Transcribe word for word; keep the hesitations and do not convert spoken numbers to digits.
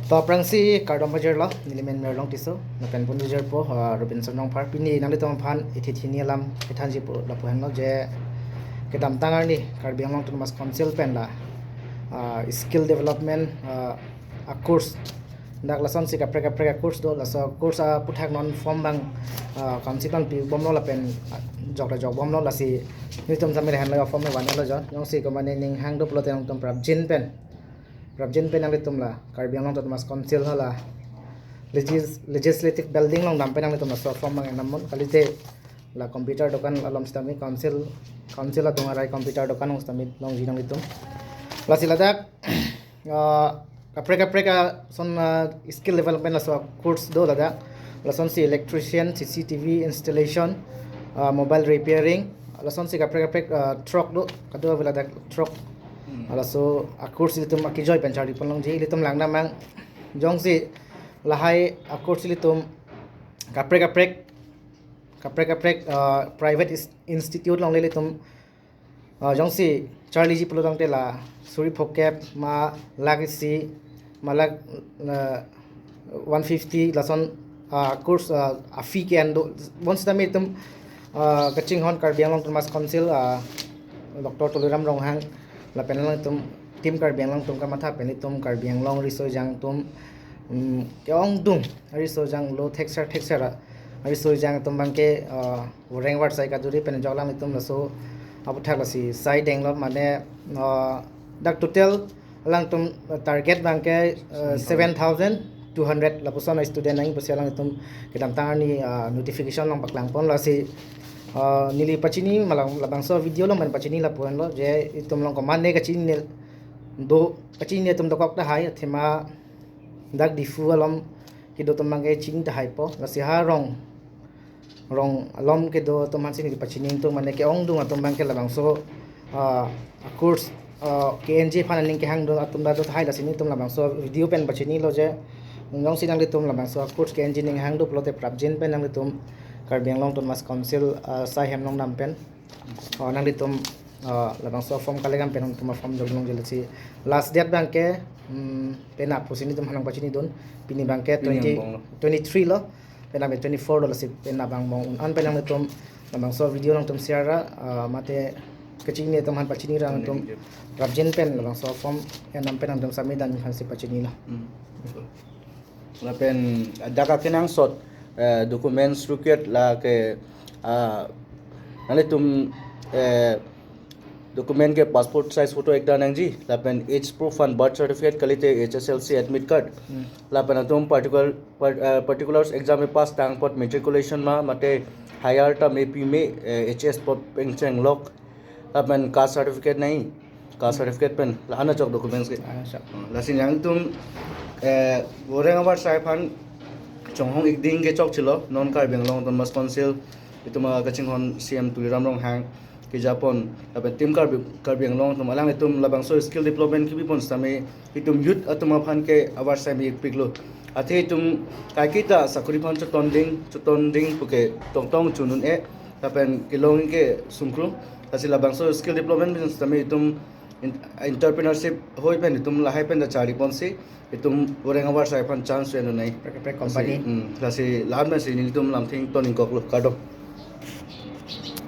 To aphrangsi kardom pajirlo, neli men Mirlong Tisso, lapen pon pajirpo, ah, Robinson Rongphar. Pini nanglitum aphan ithi thini alam kethanji pu lapu henlo je kedamtang arni Karbi Anglong Autonomous Council pen la, ah, skill development, ah, a course. Dak lasonsi kaprek kaprek a course do, laso course aputhak non form abang, ah, council abang pibomlo lapen, ah, jok ta jokbomlo, lasi nelitum tame lahenlo form vanlo jo. Jongsi komane ning hang do pulote nangtum prapjin pen. Prapjin pen nanglitum la Karbi Anglong Autonomous Council hala legis-, legislative building along dam pen nanglitum laso form abang enam non, kalite la computer dokan along sitame council, council atum arai computer dokan along sitame longji nanglitum. Lasi ladak, ah, kaprek kaprek ason, ah, skill development laso course do ladak. Lasonsi electrician, C C T V installation, ah, mobile repairing, lasonsi kaprek kaprek, ah, truck do, kadokave ladak truck. Hmm. Laso a course ilitum akejoi pen charli pon longji, ilitum lang namang. Jongsi lahai a course ilitum kaprek kaprek, kaprek kaprek, ah, private is-, institute along le ilitum, ah, jongsi charliji pulo tangte la suri phokep ma lakh isi ma lakh, ah, one fifty lason, ah, course, ah, a fee ke-en do. Bonsitame itum, ah, kachinghon Karbi Anglong Autonomous Council, ah, Doctor Tuliram Ronghang lapen alangtum team Karbi Anglong atum kamatha pen itum Karbi Anglong riso ejang atum, mm, ke-ongdung ariso ejang lo thekser thekser a ariso ejang atum abangke, ah, voreng varsai kaduri pen jok alanglitum laso aputhak lasi sai denglo mane, ah, dak total alangtum target abangke, ah, seven thousand two hundred lapuson student nangji pusi alangtum kedamtang arni, ah, notification along paklang ponlo, lasi, ah, neli pachini ma lang labangso video along pen pachini lapu henlo je itum along komane kachinine do, kachinine atum dokok tahai, athema dak Diphu along kedo atum abangke chini tahaipo, lasi ha rong, rong along kedo atum aphansi neli pachini ingtung mane ke-ongdung atum abangke labangso, ah, a course, ah, ke-enji aphan aning kehang do atum ta do tahai, lasi nelitum labangso video pen pachinilo je jongsi nanglitum labangso a course ke-enji ning hang do pulote prapjin pen nanglitum Karbi Anglong Autonomous Council, ah, sai hem along dam pen, ah, nanglitum, ah, labangso form collect dam pen nangtum form jok longji, lasi last date abangke, mm, penap pusi nelitum aphan nangpachinidun. Pini abangke pini twenty, angbong lo. Twenty-three lo. Penap twenty-four lo, lasi penap angbong un-an pen nanglitum labangso video nangtum share ra, ah, mate kachinine atum aphan pachini ra nangtum prapjin pen labangso form enam pen nangtum submit dam aphansi pachinilo. Hmm. Lapen dak akenangsot, eh, documents required lake, ah, nanglitum, eh, document ke passport size photo ekta nangji, lapen age proof aphan birth certificate kalite H S L C admit card. Hmm. Lapen atum particular, par-, eh, particulars exam e pass tang apot matriculation ma, mate higher term A P me, eh, H S apot pengchenglok. Lapen caste certificate nangji, caste certificate pen la-an achok documents ke. Ana chok. Lasi nangtum, eh, voreng avarsai aphan chonghong ikding ke chokchelo, non Karbi Anglong Autonomous Council, itum akachinghon C M Tuliram Ronghang kejapon, lapen team Karbi, Karbi Anglong atum alanglitum labangso skill development kebipon sitame itum youth atum aphan ke avarsai me-ikpiklo. Athe itum kaiketa sakori aphan chotonding, chotonding puke tongtong chunun-e, lapen kelong ke sungkru. Lasi labangso skill development pen sitame itum en-, entrepreneurship hoi pen itum lahai pen ta charli ponsi itum voreng avarsai aphan chance enun nangji. Kaprek kaprek company. Lasi, hmm, lasi la-an pensi nelitum lamtheng ton ingkoklo, kardom.